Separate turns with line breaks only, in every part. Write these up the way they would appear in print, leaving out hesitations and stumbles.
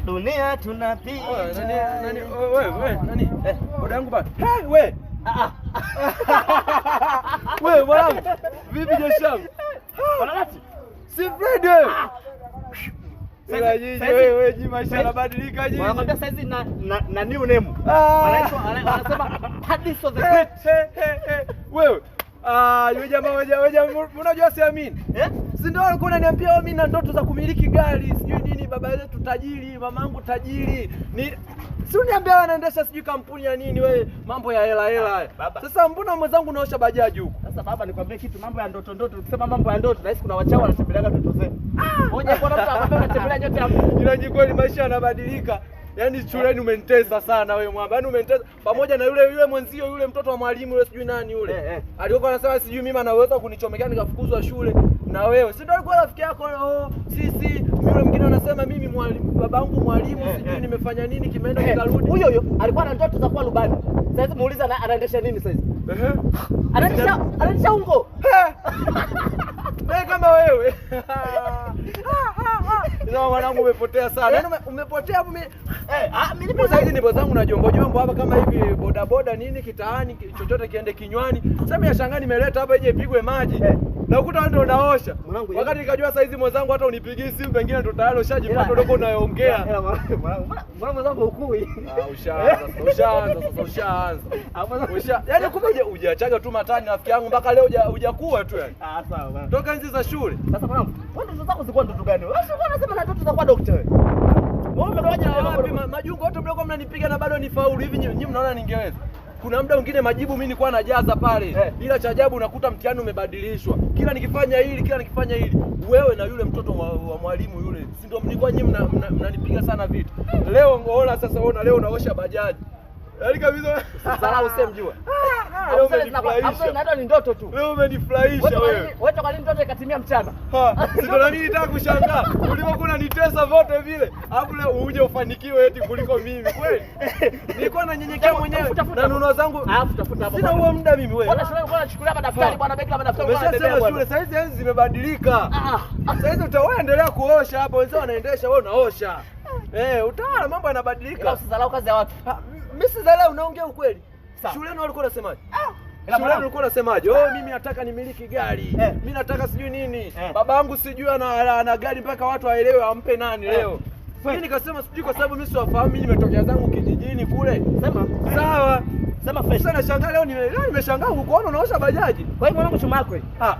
Dunia tunapita.
Nani nani wewe wewe nani? Eh, boda yangu bana. Hey, we. Wewe mwanangu. Vipi jeshi langu?
Bwana Lati.
Si Fred wewe. Ila jiji wewe jiji maisha yanabadilika jiji.
Wanakwambia saizi na new name.
Ah.
Wanaitwa wanasema Hadiso the Great.
Wewe. Ah, yule jamaa wewe jamaa unajua siamini.
Eh?
Si ndio alikuwa unaniambia wewe mimi na ndoto za kumiliki gari, sijui nini, baba yetu tajiri, mamangu tajiri. Ni si uniambia wewe anaendesha sijui kampuni ya nini wewe, mambo ya hela hela.
Baba.
Sasa mbona mwenzangu unaosha bajaji huko?
Sasa baba, nikwambie kitu, mambo ya ndoto ndoto. Ukisema mambo ya ndoto, nahisi kuna wachawi wanatembeleaga ndoto zetu. Moja kwa mtu akwambia unatembelea nyota ya mtu.
Ila ni kweli maisha yanabadilika. Yaani shuleni umenitesa sana wewe mwamba. Yaani umenitesa pamoja na yule yule mwenzio yule mtoto wa mwalimu yule sijui nani yule.
Eh, eh.
Alikuwa anasema sijui mimi anaweza kunichomekea nikafukuzwa shule na wewe. Si ndio alikuwa rafiki yako oh, sisi yule mwingine anasema mimi mwalimu babangu mwalimu
Eh,
sijui
eh.
nimefanya nini kimeenda kikarudi.
Huyo huyo alikuwa na ndoto za kuwa rubani. Sasa muuliza anaendesha nini sasa?
Ehe.
Anaendesha ungo.
Wewe kama wewe. Sasa mwanangu umepotea sana. Yaani umepotea mimi.
Eh, ah mimi
Nipo saizi nipo zangu na jombo jombo hapa kama hivi boda boda nini kitaani chochote kiende kinywani. Sasa mimi nashangaa nimeleta hapa ije ipigwe maji.
Eh.
Na ukuta wewe ndio unaosha.
Mwanangu,
Wakati nikajua saizi mwenzangu hata unipigii simu pengine ndo tayari ushajipata
Ila-
udogo unayoongea.
Ila mwanangu, mbona mwenzangu hukui?
Ah, ushaanza sasa, ushaanza sasa, ushaanza.
Ah, mwanangu-
Usha, yaani kumbe hujaachaga tu matani rafiki yangu mpaka leo hujakuwa tu yani.
Ah, sawa bwana.
Toka enzi za shule.
Sasa mwanangu, wewe ndoto zako zilikuwa ndoto gani? Wewe ulikuwa unasema na ndoto za kuwa daktari wewe. Wewe umekawaje
Wapi
wapi?
majungu wote mliokuwa mnanipiga na bado nifaulu hivi nyinyi mnaona ningeweza? Kuna muda mwingine majibu mimi nilikuwa najaza pale.
Eh.
Ila cha ajabu unakuta mtihani umebadilishwa. Kila nikifanya hili, kila nikifanya hili. Wewe na yule mtoto wa mwalimu yule, si ndio mlikuwa nyinyi mnanipiga sana vita. Leo ngoona sasa ona leo unaosha bajaji. Yaani kabisa
Dharau usemjua.
Leo umenifurahisha.
Hata ni ndoto tu.
Leo umenifurahisha wewe.
Wewe kwa nini ndoto ikatimia mchana?
Ha, si ndo na mimi nitaka kushangaa ulivyokuwa unanitesa vote vile, alafu leo uje ufanikiwe eti kuliko mimi kweli. Nilikuwa nanyenyekea mwenyewe
Futa, futa.
na nunua zangu.
Ah, futa, futa hapo.
Sina huo muda mimi wewe.
Bwana shule ulikuwa unachukulia madaftari bwana, begi la madaftari ulikuwa unabebea
Umeshasema
bwana.
shule saizi enzi zimebadilika.
Ah,
Saizi utaendelea kuosha hapo, wenzao wanaendesha, wewe unaosha. Eh, utawala mambo
ila
yanabadilika.
usidharau kazi ya watu.
Mimi sidharau, naongea ukweli.
Sawa.
Shuleni walikuwa wanasemaje?
Ila
Shuleni
mwanangu,
ulikuwa unasemaje? Oh, mimi nataka nimiliki gari.
Eh.
Mimi nataka sijui nini.
Eh.
Babangu sijui ana gari mpaka watu waelewe ampe nani
Eh.
leo. Mimi nikasema sijui kwa sababu mimi siwafahamu, mimi nimetokea zangu kijijini kule.
Sema,
Sawa.
sema fresh.
Sasa nashangaa leo nimeshangaa kukuona unaosha bajaji.
Kwa hiyo mwanangu chuma yako hii.
Ah.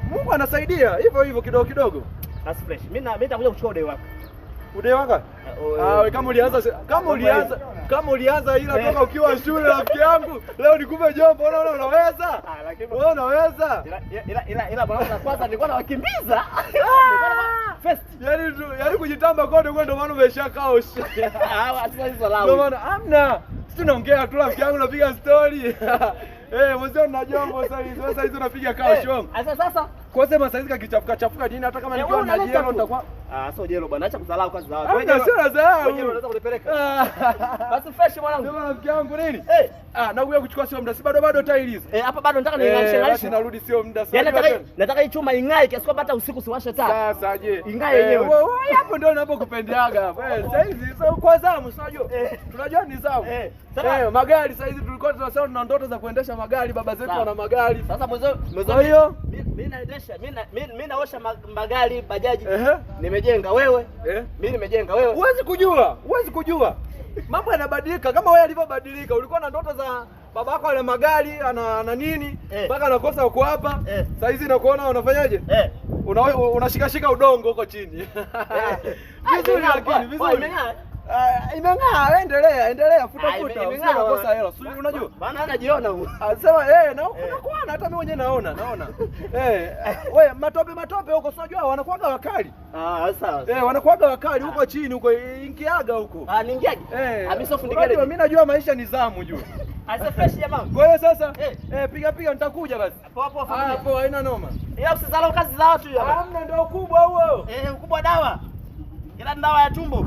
Mungu anasaidia hivyo hivyo kidogo kidogo.
That's fresh. Mimi nitakuja kuchukua udai wako.
Udai wako? Ah, we kama ulianza ila
Eh.
toka ukiwa shule rafiki yangu, leo nikupe jombo, unaona unaweza?
Ah, lakini
Wewe unaweza?
ila mwanangu la kwanza nilikuwa nawakimbiza. First.
Yaani kujitamba kote kwa ndio maana umeshakaa usha.
Ah, sasa hizo
Ndio
lao.
maana amna. Sisi tunaongea tu rafiki yangu napiga story. Eh, mzee na jombo sasa hizi. Sasa hizi unapiga kaa shongo.
Sasa sasa
Kwa sema sasa hizi kakichafuka chafuka nini hata kama
Eh,
nikiwa
wewe
na
unaleta
jelo
tu.
nitakuwa
Ah, sio jelo bwana, acha kudharau kazi za watu.
Hamna,
Wewe
sio nadharau.
Wewe unaweza kunipeleka.
Ah.
Basi fresh mwanangu.
Sema rafiki yangu nini?
Eh,
Ah, nakuja kuchukua sio muda. Si bado bado tairi hizo.
eh, hapa bado nataka niing'arishe
Eh, basi
ng'arishe.
narudi sio muda. Sio
Yaani nataka hii chuma ing'ae kiasi kwamba hata usiku siwashe taa.
Sasa je.
Ing'ae yenyewe.
Wewe hapo ndio unapokupendeaga hapo. Eh, sasa hizi so kwa zamu si unajua.
Eh.
Tunajua ni zamu.
Eh, sasa-
Eh, magari sasa hizi tulikuwa tunasema tuna ndoto za kuendesha magari, baba zetu
Sawa.
wana magari.
Sasa mwezo mwezo
Kwa hiyo
mimi naendesha, mimi naosha magari, bajaji.
Ehe.
Nimejenga wewe.
Eh.
Mimi nimejenga wewe.
Huwezi kujua, huwezi kujua. Mambo yanabadilika kama wewe alivyobadilika. Ulikuwa na ndoto za babako ana magari, ana nini
Eh.
mpaka anakosa kuapa.
Eh.
Sasa hizi nakuona unafanyaje?
Eh.
Unashikashika udongo huko chini.
Eh.
Vizuri
Ah,
lakini
imeng'aa,
vizuri.
imeng'aa.
Ah, imeng'aa, endelea, endelea, futa
Ah,
futa.
imeng'aa,
Usije ukakosa
bwana.
hela. Si unajua?
Bana anajiona huyu.
Ah, sema eh na
Eh.
unakuwa hata mimi mwenyewe naona. Eh, wewe matope matope huko si unajua wanakuwaga wakali.
Ah, sawa.
Eh, wanakuwaga wakali huko chini huko ingiaga huko.
Ah, niingiaje?
Eh,
Ah, mimi sio fundi
unajua
garage.
mimi najua maisha ni zamu juu.
Asa fresh jamaa.
Kwa hiyo sasa
Eh.
eh, piga piga nitakuja basi.
Poa poa
Ah,
familia.
poa haina noma.
Ila usidharau kazi za watu jamaa.
Hamna ndio ukubwa huo.
Eh, ukubwa dawa. Ila ni dawa ya tumbo.